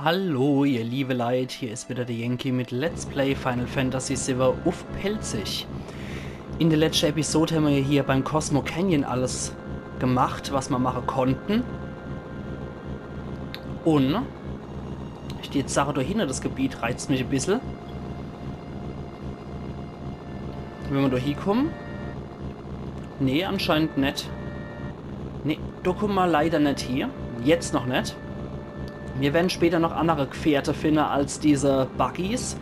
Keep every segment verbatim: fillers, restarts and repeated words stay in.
Hallo, ihr liebe Leit, hier is wieder der Yankee mit Let's Play Final Fantasy siwwe uff Pälzisch. In der letschte Episode hämmer ja hier beim Cosmo Canyon alles gemacht, was mer mache konnten. Un ich deet jetzt sache, do hinne, das Gebiet reizt mich e bissel. Wenn mer do hiekommen? Nee, anscheinend net. Nee, do kumme mer leider net hie. Jetzt noch net. Mir werre später noch annere Gefährte finne als diese Buggys.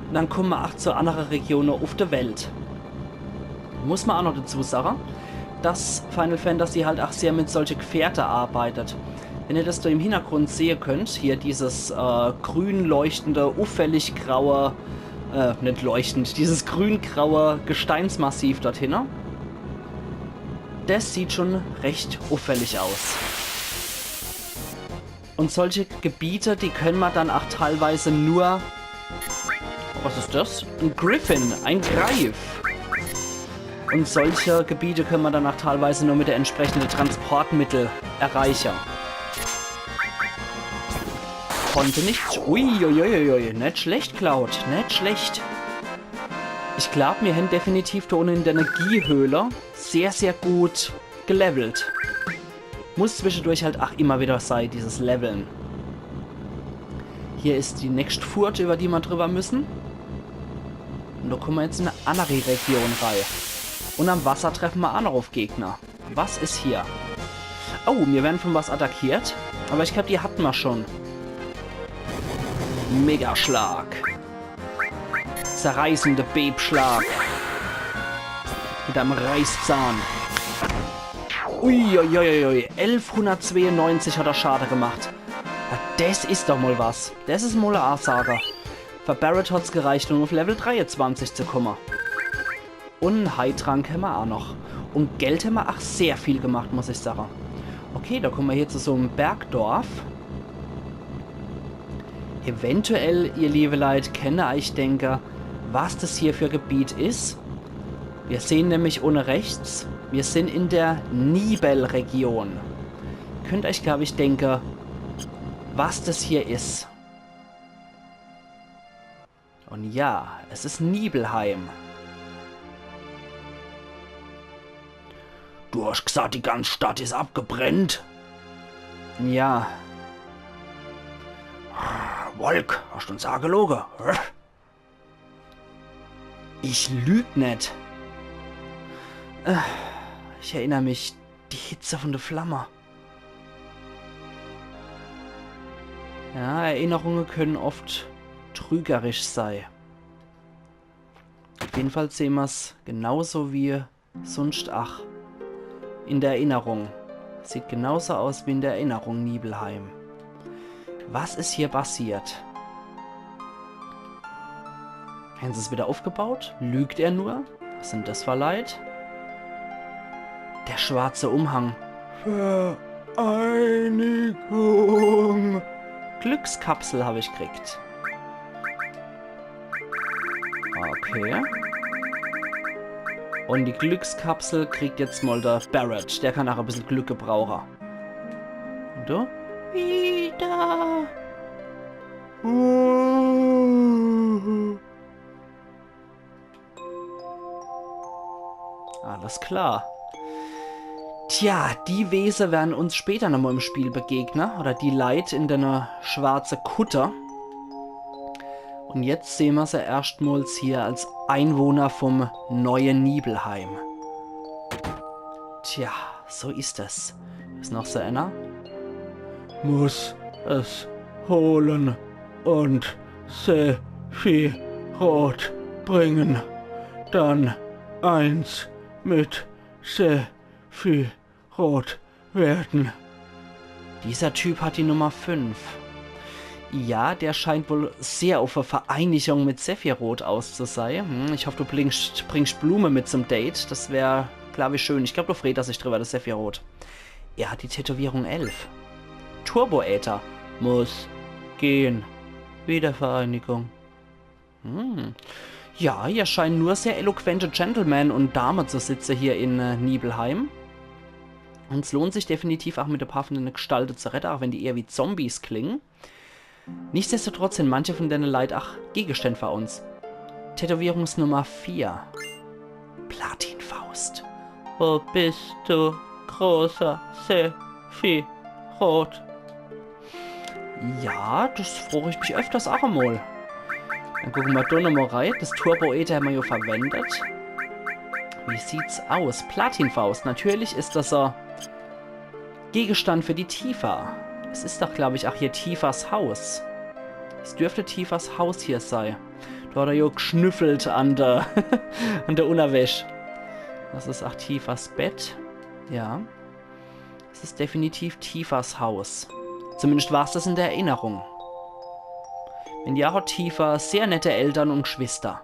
Un dann kumme mer ach zu annere Regione uff der Welt. Muss mer ach noch dazu sache, dass Final Fantasy halt ach sehr mit solche Gefährte arbeitet. Wenn ihr das do im Hintergrund sehe könnt, hier dieses, äh, grün leuchtende, uffällig graue, äh, net leuchtend, dieses grüngraue Gesteinsmassiv dort hinne, das sieht schon recht uffällig aus. Un solche Gebiete, die könne mer dann ach teilweise nur... Was is das? En Griffin, en Greif. Un solche Gebiete könne mer dann ach teilweise nur mit der entsprechende Transportmittel erreiche. Konnte nix. Uiuiuiui, net schlecht, Cloud, net schlecht. Ich glaub, mir hän definitiv do unne in der Energiehöhle sehr, sehr gut gelevelt. Muss zwischedurch halt ach immer wieder sei, dieses Leveln. Hier is die nächst Furt, über die mer drüber müssen. Un do kumme mer jetzt in e annere Region rei. Un am Wasser treffe mer ach noch uff Gegner. Was is hier? Oh, mir werre vun was attackiert. Aber ich glaub, die hatte mer schon. Megaschlag. Zerreißende Bebschlag. Mit einem Reißzahn. Uiuiuiui, elfhundertzweiundneunzig hat er Schade gemacht. Na, des is doch mol was. Des is mol e Ansage. Für Barret hat's gereicht, um uff Level dreiundzwanzig zu kumme. Un en Heiltrank hämmer ach noch. Un Geld hämmer ach sehr viel gemacht, muss ich sage. Okay, do kumme mer hier zu so'm Bergdorf. Eventuell, ihr liebe Leit, kenne eich denke, was des hier für Gebiet is. Mir sehn nämlich unne rechts, mir sin in der Nibelregion. Könnt eich, glaub ich, denke, was des hier is. Un ja, es is Nibelheim. Du hasch gesagt, die ganz Stadt is abgebrennt? Ja. Wolk, hasch uns ageloge? Ich lüg net. Äh, ich erinner mich, die Hitze vun de Flamme. Ja, Erinnerunge könne oft trügerisch sei. Uff jeden Fall sehn mer's genauso wie sunscht ach in der Erinnerung. Sieht genauso aus wie in der Erinnerung, Nibelheim. Was is hier passiert? Hän se's wieder uffgebaut? Lügt er nur? Was sin des für Leit? Der schwarze Umhang. Vereinigung. Glückskapsel hab ich kriegt. Okay. Un die Glückskapsel kriegt jetzt mol der Barret. Der kann ach e bissel Glück gebrauche. Un du? Wieder. Uh. Alles klar. Tja, die Wese werre uns später nochmol im Spiel begegne. Oder die Leit in dene schwarze Kutte. Un jetzt sehn mer se erschtmols hier als Einwohner vum neue Nibelheim. Tja, so is es. Is noch so einer? Muss es holen und Sephiroth bringen. Dann eins mit Sephiroth werden. Dieser Typ hat die Nummer fünf. Ja, der scheint wohl sehr uff e Vereinigung mit Sephiroth aus zu sei. Hm, ich hoff, du bringst, bringst Blume mit zum Date. Das wär, glaub ich, schön. Ich glaub, do freet er sich drüber, der Sephiroth. Er hat die Tätowierung elf. Turbo-Äther. Muss gehen. Wiedervereinigung. Hm. Ja, hier scheinen nur sehr eloquente Gentlemen und Dame zu sitze hier in, äh, Nibelheim. Un es lohnt sich definitiv ach mit de paar vun dene Gestalte zu redde, ach wenn die eher wie Zombies klingen. Nichtsdestotrotz sin manche vun denne Leit ach Gegenständ for uns. Tätowierungsnummer vier. Platinfaust. Wo bist du, großer Sephiroth? Ja, des frooch ich mich öfters ach emol. Dann gucke mer do nochmol rei. Des Turbo-Äther hämmer jo verwendet. Wie sieht's aus? Platinfaust. Natürlich is des e Gegenstand für die Tifa. Es is doch, glaab ich, ach hier Tifas Haus. Es dürft Tifas Haus hier sei. Do hat er jo gschnüffelt an de, an de Unnerwäsch. Des is ach Tifas Bett. Ja. Es is definitiv Tifas Haus. Zumindest war's des in de Erinnerung. Wenn ja, hat Tifa sehr nette Eltern un Gschwister.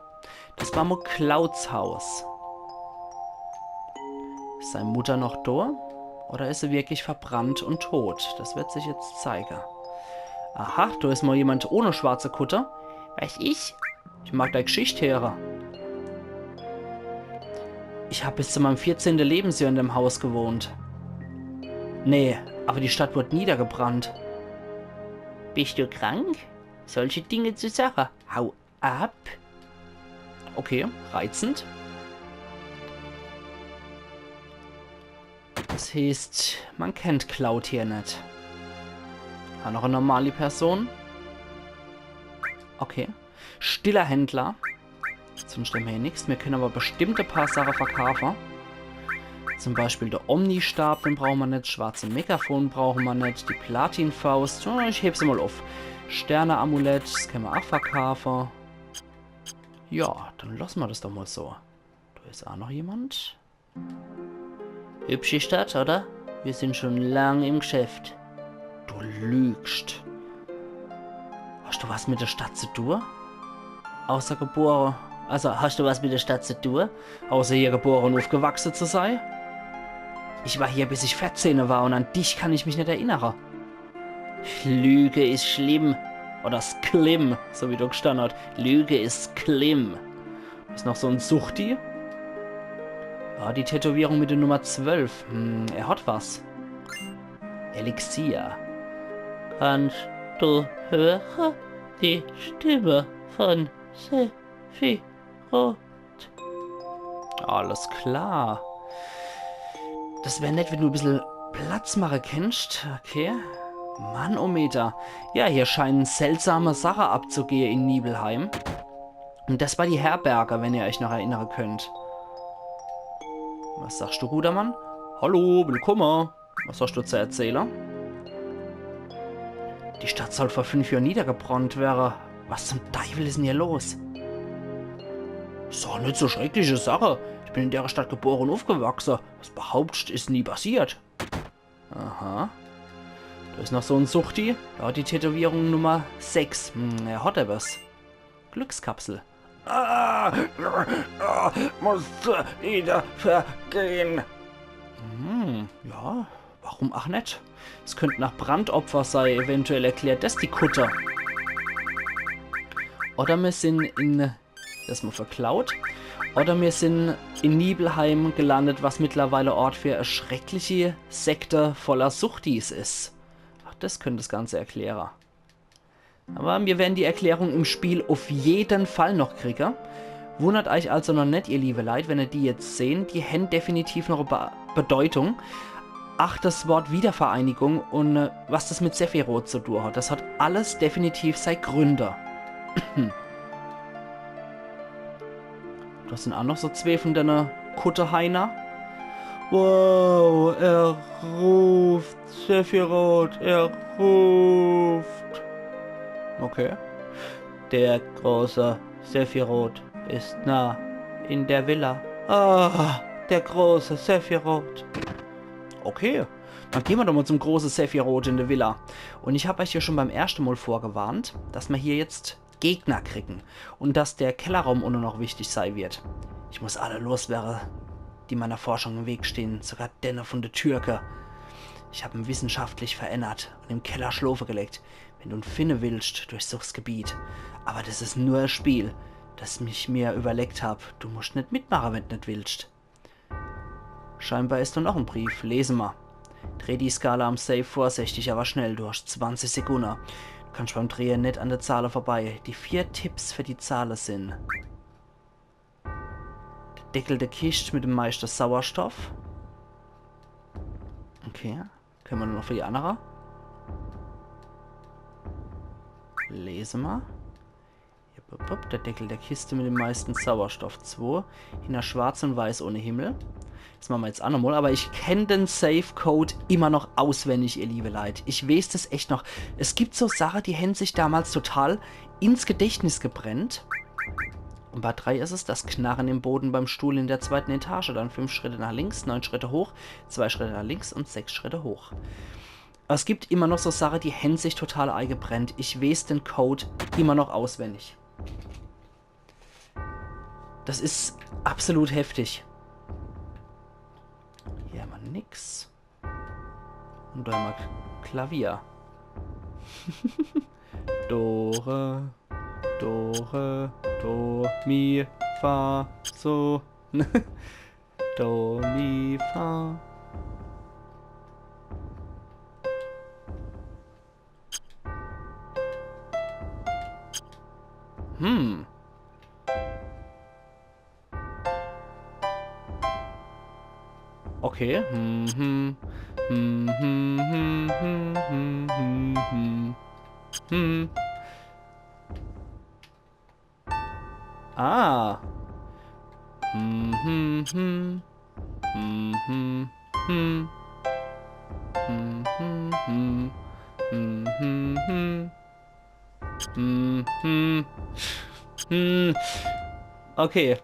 Des war mol Clouds Haus. Is sei Mutter noch do? Oder is se wirklich verbrannt un tot? Des werd sich jetzt zeige. Aha, do is mol jemand ohne schwarze Kutte. Weiß ich? Ich mag dei Gschicht heere. Ich hab bis zu meinem vierzehnte Lebensjohr in dem Haus gewohnt. Nee, aber die Stadt wurde niedergebrannt. Bist du krank? Solche Dinge zu sache. Hau ab. Okay, reizend. Des heeßt, mer kennt Cloud hier net. Ach noch e normali Person. Okay. Stiller Händler. Sunscht hämmer hier nix. Mir kenne aber bestimmt e paar Sache verkaafe. Zum Beispiel de Omni-Stab, den brauche mer net. Schwarze Megafon brauche mer net. Die Platinfaust, ja, ich heb se mol uff. Sterne-Amulett, des kenne mer ach verkaafe. Ja, dann losse mer des doch mol so. Do is ach noch jemand. Hübsche Stadt, oder? Wir sind schon lang im Geschäft. Du lügst. Hast du was mit der Stadt zu tun? Außer gebore. Also, hast du was mit der Stadt zu tun? Außer hier gebore un uffgewachse zu sei? Ich war hier, bis ich verzehne war, un an dich kann ich mich net erinnere. Lüge is schlimm. Oder schlimm, so wie do gstanne hat. Lüge is schlimm. Is noch so en Suchti. Ah, die Tätowierung mit der Nummer zwölf. Hm, er hat was. Elixier. Kannst du hören? Die Stimme von Sephiroth. Alles klar. Des wär nett, wenn du e bissel Platz mache kennscht. Okay. Manometer. Ja, hier scheinen seltsame Sache abzugehe in Nibelheim. Un des war die Herberge, wenn ihr euch noch erinnere könnt. Was sagst du, guter Mann? Hallo, willkomme. Was hast du zu erzähle? Die Stadt soll vor fünf Johr niedergebrannt wäre. Was zum Deiwel is denn hier los? Is doch net so schreckliche Sache. Ich bin in dere Stadt gebore un uffgewachse. Was behauptscht, is nie passiert. Aha. Do is noch so en Suchti. Do hat die Tätowierung Nummer sechs. Hm, er hat etwas. Glückskapsel. Ah, ah, muss wieder vergehen. Hm, ja, warum ach net? Es könnt nach Brandopfer sei, eventuell erklärt des die Kutte. Oder mir sin in, des mol verklaut. Oder mir sin in Nibelheim gelandet, was mittlerweile Ort für e schreckliche Sekte voller Suchtis is. Ach, des könnt des Ganze erkläre. Aber mir werden die Erklärung im Spiel uff jeden Fall noch kriege. Wundert euch also noch net, ihr liebe Leit, wenn ihr die jetzt sehn. Die hän definitiv noch e Be-, Bedeutung. Ach, des Wort Wiedervereinigung un, äh, was des mit Sephiroth zu tun hat. Des hat alles definitiv sei Gründe. Do sin ach noch so zwee vun denne Kutteheiner. Wow, er ruft, Sephiroth, er ruft. Okay. Der große Sephiroth ist nah in der Villa. Ah, der große Sephiroth. Okay, dann gehn mer doch mol zum große Sephiroth in de Villa. Un ich hab euch jo schon beim erschte Mol vorgewarnt, dass mer hier jetzt Gegner kriegen un dass der Kellerraum unne noch wichtig sei wird. Ich muss alle loswerre, die meiner Forschung im Weg stehen, sogar denne vun de Türke. Ich hab en wissenschaftlich verändert un im Keller schlofe gelegt. Wenn du en finne willscht, durchsuch's Gebiet. Aber des is nur e Spiel, des ich mir überlegt hab. Du muscht net mitmache, wenn d' net willscht. Scheinbar is do noch en Brief. Lese mer. Dreh die Skala am Safe vorsichtig, aber schnell. Du hast zwanzig Sekunde. Kannsch beim Drehe net an de Zahle vorbei. Die vier Tipps für die Zahle sin: De Deckel der Kischt mit dem meischte Sauerstoff. Okay. Kenne mer noch für die annere. Lese mer. Jupp, jupp, jupp. Der Deckel der Kiste mit dem meisten Sauerstoff. Zwo. Hinter schwarz und weiß ohne Himmel. Das mache mer jetzt ach nochmal. Aber ich kenn den Safe-Code immer noch auswendig, ihr liebe Leit. Ich weeß das echt noch. Es gibt so Sache, die hän sich damals total ins Gedächtnis gebrennt. Und bei drei is es das Knarren im Boden beim Stuhl in der zweiten Etage. Dann fünf Schritte nach links, neun Schritte hoch, zwei Schritte nach links und sechs Schritte hoch. Aber es gibt immer noch so Sache, die hän sich total eigebrennt. Ich weeß den Code immer noch auswendig. Das is absolut heftig. Hier hämmer nix. Und do hämmer K-, Klavier. Do, re, do, re, do, mi, fa, so. Do, mi, fa. Hm. Okay. Hm, hm. Hm, hm, hm, hm, hm, hm, hm, hm. Hm. Ah. Hm, hm, hm. Hm, hm, hm. Hm, hm, hm. Hm, hm, hm. Hm, hm. Hm. Okay.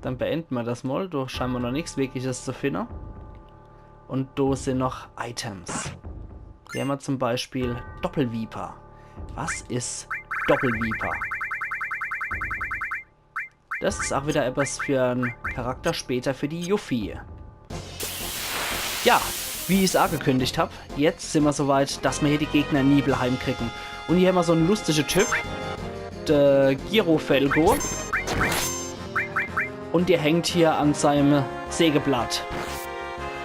Dann beende mer das mal. Do scheine mer noch nix Wirkliches zu finde. Und do sin noch Items. Hier hämmer zum Beispiel Doppelviper. Was is Doppelviper? Das is ach wieder etwas für en Charakter später, für die Yuffie. Ja, wie ich's angekündigt hab, jetzt sin mer so weit, dass mer hier die Gegner in Nibelheim kriegen. Und hier hämmer so en lustige Typ, de Giro Felgo. Und der hängt hier an seinem Sägeblatt.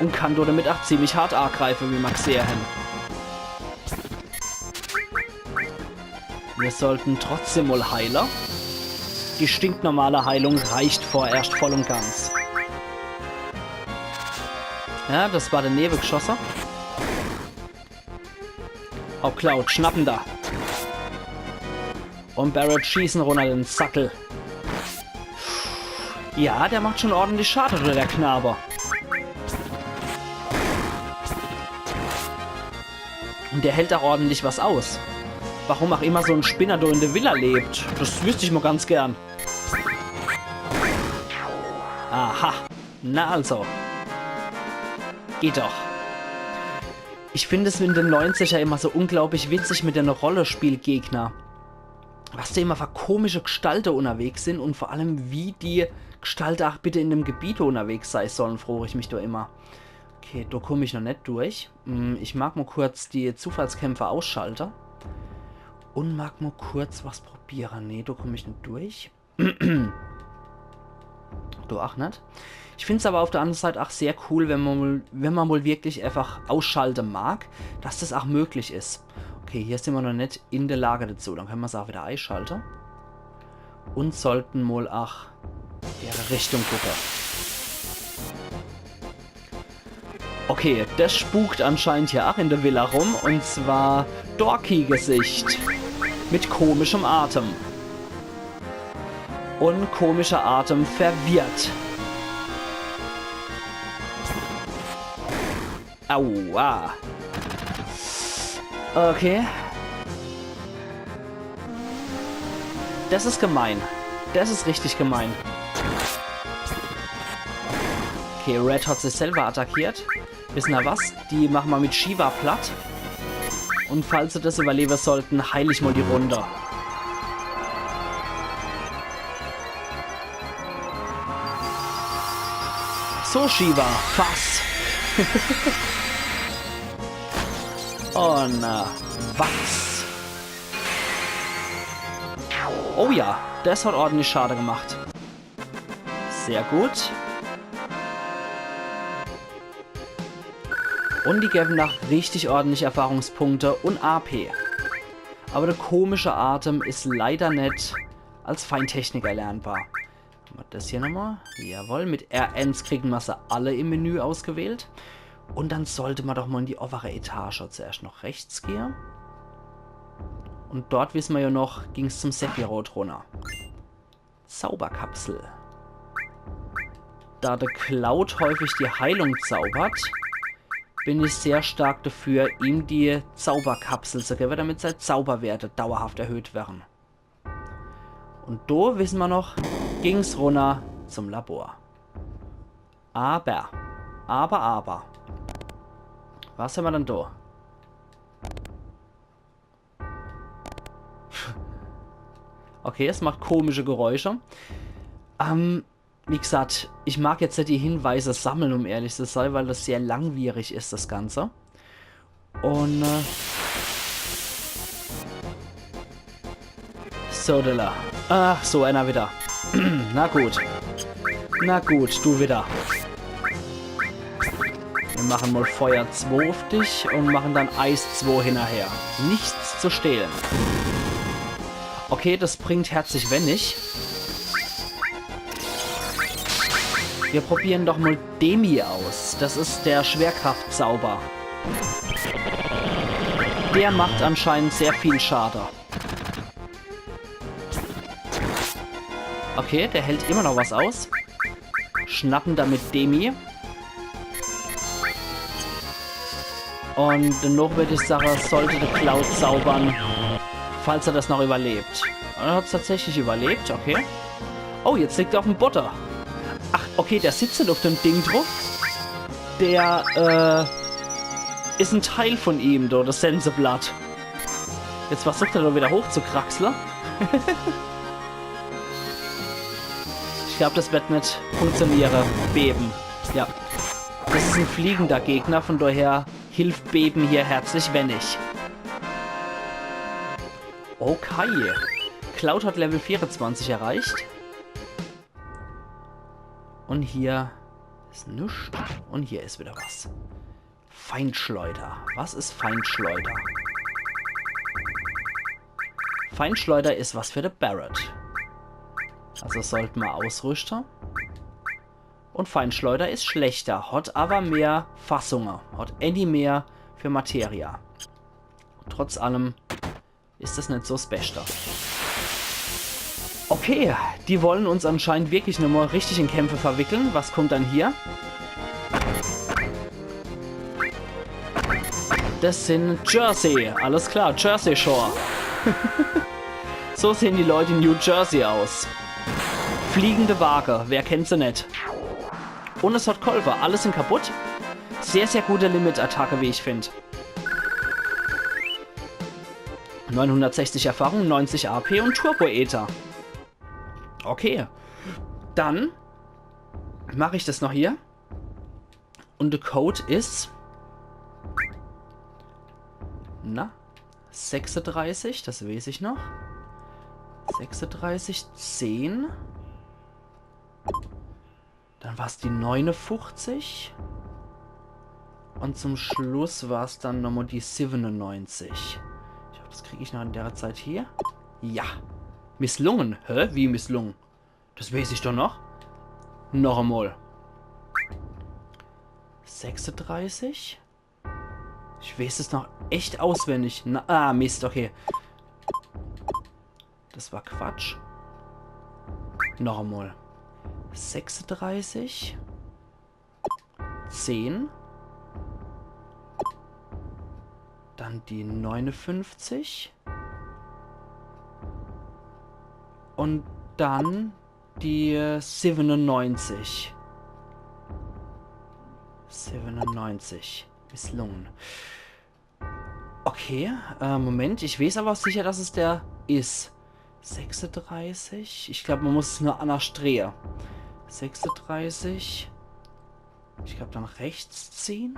Und kann do damit ach ziemlich hart angreife, wie mer gsehe hän. Mir sollten trotzdem mal heile. Die stinknormale Heilung reicht vorerscht voll und ganz. Ja, das war danebe gschosse. Hopp, Cloud, schnapp en da. Und Barret schieß en runner, den Sackel. Ja, der macht schon ordentlich Schade, der Knabe. Und der hält ach ordentlich was aus. Warum ach immer so en Spinner do in de Villa lebt, das wüsst ich mal ganz gern. Aha. Na also. Geht doch. Ich find es in de neunziger immer so unglaublich witzig mit de Rollespielgegner. Was do immer für komische Gstalte unterwegs sin und vor allem, wie die Gstalte ach bitte in dem Gebiet unterwegs sei sollen, frog ich mich do immer. Okay, do komm ich noch net durch. Hm, ich mag mal kurz die Zufallskämpfe ausschalte. Und mag mal kurz was probiere. Nee, do komm ich net durch. Do ach net. Ich find's aber auf der anderen Seit ach sehr cool, wenn man mal, wenn man mal wirklich einfach ausschalte mag, dass das ach möglich is. Okay, hier sin mer noch net in der Lage dazu. Dann könne mer's ach wieder eischalte. Und sollten mal ach in ihre Richtung gucke. Okay, der spukt anscheinend hier ach in der Villa rum, und zwar Dorky-Gesicht. Mit komischem Atem. Und komischer Atem verwirrt. Aua. Okay. Das is gemein. Das is richtig gemein. Okay, Red hat sich selber attackiert. Wissen er was? Die mache mer mit Shiva platt. Und falls se das überlebe sollten, heil ich mal die Runde. So, Shiva, fass. Und äh, was? Oh ja, das hat ordentlich Schade gemacht. Sehr gut. Und die geben noch richtig ordentlich Erfahrungspunkte und A P. Aber der komische Atem is leider net als Feintechnik erlernbar. Hammer das hier nochmal? Jawohl, mit R eins kriegen mer se alle im Menü ausgewählt. Und dann sollte mer doch mal in die obere Etage zuerscht noch rechts gehe. Und dort, wisse mer ja noch, ging's zum Sephiroth runner. Zauberkapsel. Da de Cloud häufig die Heilung zaubert, bin ich sehr stark dafür, ihm die Zauberkapsel zu geben, damit sein Zauberwerte dauerhaft erhöht werden. Und do, wisse mer noch, ging's runner zum Labor. Aber, aber, aber. Was hammer dann do? Okay, es macht komische Geräusche. Ähm, wie gesagt, ich mag jetzt net die Hinweise sammeln, um ehrlich zu sein, weil das sehr langwierig is, das Ganze. Und, äh, so, Dilla. Ach, so einer wieder. Na gut. Na gut, du wieder. Wir machen mal Feuer zwei auf dich und machen dann Eis zwei hinterher. Nichts zu stehlen. Okay, das bringt herzlich wenig. Wir probieren doch mal Demi aus. Das is der Schwerkraftzauber. Der macht anscheinend sehr viel Schade. Okay, der hält immer noch was aus. Schnappen damit Demi. Und noch würd ich sagen, sollte de Cloud zaubern, falls er das noch überlebt. Er hat's tatsächlich überlebt, okay. Oh, jetzt liegt er auf'm Bodde. Ach, okay, der sitzt net auf dem Ding drauf. Der, äh, is en Teil von ihm, do, das Senseblatt. Jetzt versucht er do wieder hochzukraxeln. Ich glaub, das wird net funktionieren. Beben. Ja. Das is en fliegender Gegner, von daher hilft Beben hier herzlich wenig. Okay. Cloud hat Level vierundzwanzig erreicht. Und hier is nix. Und hier is wieder was. Feinschleuder. Was is Feinschleuder? Feinschleuder is was für de Barret. Also sollt mer ausrüschte. Und Feinschleuder is schlechter, hat aber mehr Fassunge, hat ääni mehr für Materia. Trotz allem is das net so 's Beschte. Okay, die wollen uns anscheinend wirklich nochmal richtig in Kämpfe verwickeln. Was kommt dann hier? Das sind Jersey. Alles klar, Jersey Shore. So sehen die Leute in New Jersey aus. Fliegende Waage, wer kennt se net? Und es hat Kolfer, alles sind kaputt. Sehr, sehr gute Limit-Attacke, wie ich find. Neunhundertsechzig Erfahrung, neunzig A P und Turbo-Äther. Okay. Dann mach ich das noch hier. Und de Code is... Na? Sechsunddreißig, das weeß ich noch. Sechsunddreißig, zehn. Dann war's die neunundfünfzig. Und zum Schluss war's dann nochmal die siebenundneunzig. Ich hoffe, das krieg ich noch in der Zeit hier. Ja. Misslungen. Hä? Wie misslungen? Das weeß ich doch noch. Noch einmal. Sechsunddreißig. Ich weeß es noch echt auswendig. Na, ah, Mist, okay. Das war Quatsch. Noch einmal. Sechsunddreißig. Zehn. Dann die neunundfünfzig. Und dann die siebenundneunzig. Siebenundneunzig. Misslungen. Okay, äh, Moment. Ich weeß aber sicher, dass es der is. Sechsunddreißig. Ich glaub, man muss es nur annerscht drehe. Sechsunddreißig. Ich glaub, dann rechts ziehen.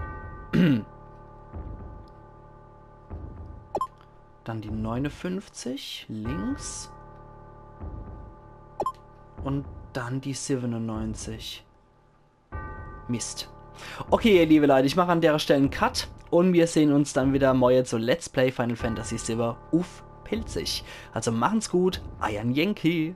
Dann die neunundfünfzig links. Und dann die siebenundneunzig. Mist. Okay, ihr liebe Leute, ich mach an der Stelle en Cut und wir sehen uns dann wieder morje zu Let's Play Final Fantasy siwwe uff Pälzisch. Also machen's gut, eiern Yankee.